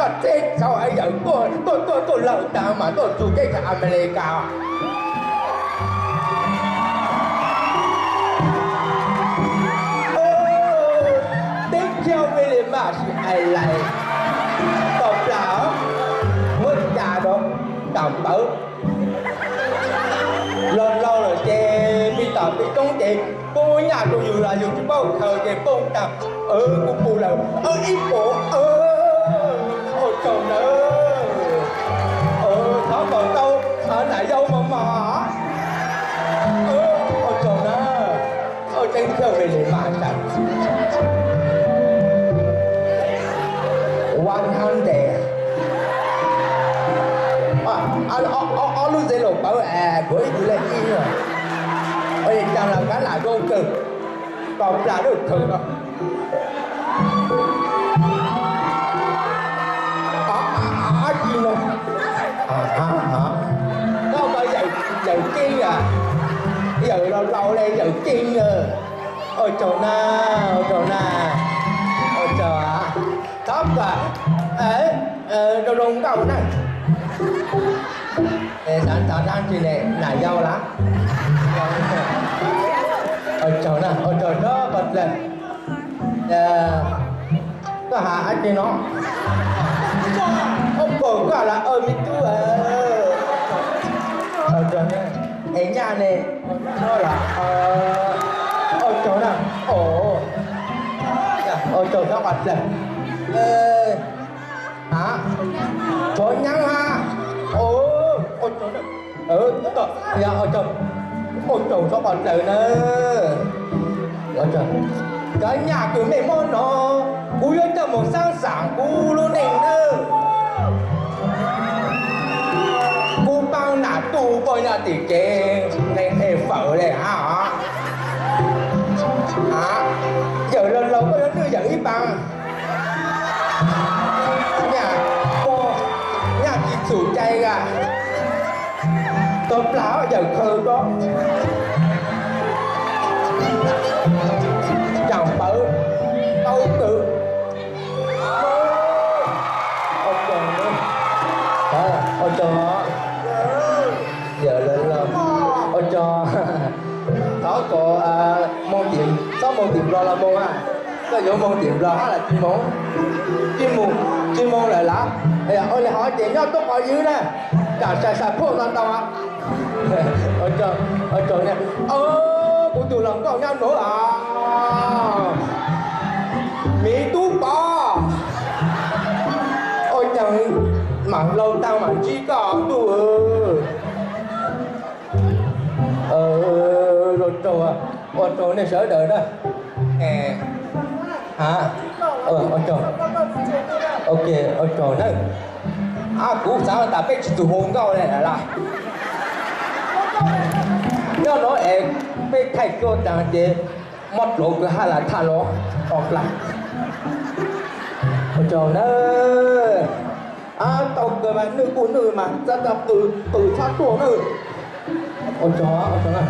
Koj teb tau es yawm tuaj tuaj tuaj tuaj lawm tas mas tuaj txug teb chaws Amelikas. Teb chaws Amelikas mas sis Ireland. Tau plam muab cas rau tas npawv. Laug laug lawm ces pib tom pib toob ces poob nyaj rau yus los yus tsis paub khaws ces poob tas. Kuv pum lawm ib puas. Ua tsaug nawb. Thov kom tau nam yau mos mos. Ua tsaug nawb. Teb chaws Amelikas mas tas. One hundred. Ob lub zero pawv es kuv ib tug lej ib. Ua li cas los kab lam zoo kawg. Tau plam lub khaws no. Ab tsi no. Koj yawm ceeb a. Yawm laus laus le yawm ceeb a. Ua tsaug na, ua tsaug na. Ua tsaug. Thov kom zoo zoo nkauj na. Xav tau dab tsi ne nam yau lawm. Ua tsaug na, ua tsaug rau koj dlawg. Koj hais ab tsi no. Ua tsaug koj lawm me tub. Es nyaj ne, ua tsaug na. Ua tsaug rau koj dlawg. Tsov nyaab hab. Ua tsaug, ua tsaug, ua tsaug rau koj dlawg na. Cov nyaj kws mej muab no, kuv yuav coj mus xaab xaam kuv lub neej nawb. Kuv paab nam tuj poj nyob tim kev neeg e fawm le hab. Yawm laug laug koj yuav nwj yawm ib paab. Nyaj, nyaj tsis txum cai a. Tau plag yawm khaws rau. Caam pawv, tau kawg. Ua tsaug, ua tsaug, yawm laug laug, ua tsaug. Thov kom moog tim, txhob moog tim Nplog los moog a. Koj yuav moog tim Nplog hab los tsis moog? Tsis moog, tsis moog lawm lawm. Ua li hov ces nyob tuab qhov ywg na, kam sai sai phauj no tau. Ua tsaug, ua tsaug. Kuv tug hluas nkauj nyob nuav a, miv tub pov. Ua caag mam laug taag mam ntsib koj ntuj. Ua tsaug, ua tsaug nej sawv daws na. Ua tsaug, ok, ua tsaug na. Ab, kuv xaav tas peb tsis tug hu nkauj le lawm. Nyob nuav es peb thaij cuab taag ces mob dluav kws hab las tham los o plag. Ua tsaug na. Ab, tau kawg mas, nwj kuj nwj mas, txhob tau qw, qw txhob tuaj na. Ua tsaug, ua tsaug na.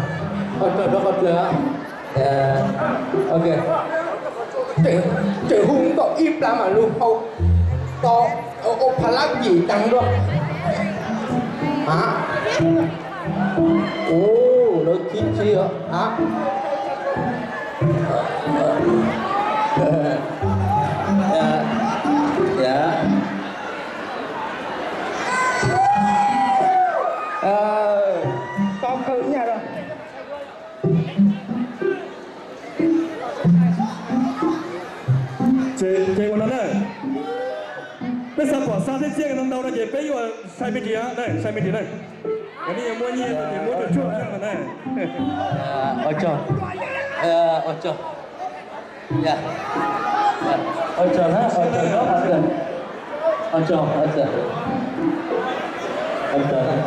Ua tsaug rau koj dlawg. Ok. Tseem hu nkauj ib plag mas lug hau tau ua pha lab kim taag dua. A, u, lawv khib khib a. Tau kawg nyaj. Ces ua no na, peb xav pom xa txhiab txhiab ntau ntau no ces peb yuav sai me ntsis na, sai me ntsis na. Nej yuav muab nyiaj ces muab tsuag tsuag na. Ua tsaug, ua tsaug, ua tsaug na, ua tsaug, ua tsaug, ua tsaug.